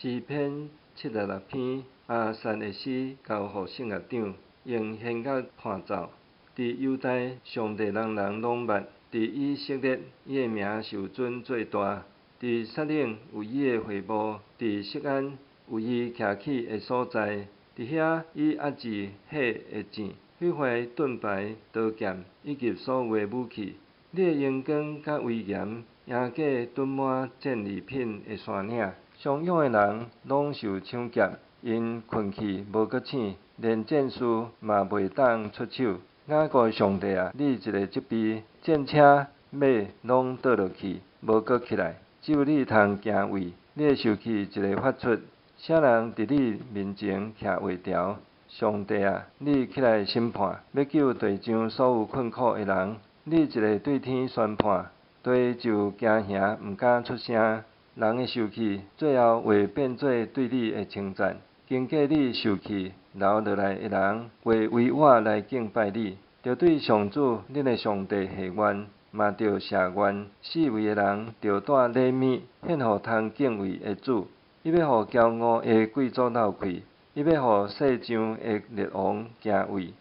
詩篇76篇，亞薩的詩，交予聖樂長，用弦樂伴奏。佇猶大，上帝人人攏捌；佇以色列，伊的名受尊做大。佇撒冷有伊的會幕，佇錫安有伊徛起的所在。佇遐伊壓制火的箭，毀壞盾牌、刀劍以及所有的武器。你的榮光佮威嚴，贏過囤滿戰利品的山嶺。相勇的人攏受搶劫，𪜶睏去無閣醒，連戰士嘛袂當出手。雅各的上帝啊，你一个責備，戰車、馬攏倒落去，無閣起來。只有你通敬畏，你的受氣一个發出，啥人佇你面前徛會牢？上帝啊，你起來審判，欲救地上所有困苦的人。你一个對天宣判，地就驚嚇，毋敢出聲。人的受氣，最後會變做對你的稱讚。經過你受氣留落來的人，會為我來敬拜你，著對上主恁的上帝下願，嘛著謝願。四圍的人著帶禮物獻予通敬畏的主。伊欲予驕傲的貴族落氣，伊欲予世上的列王敬畏。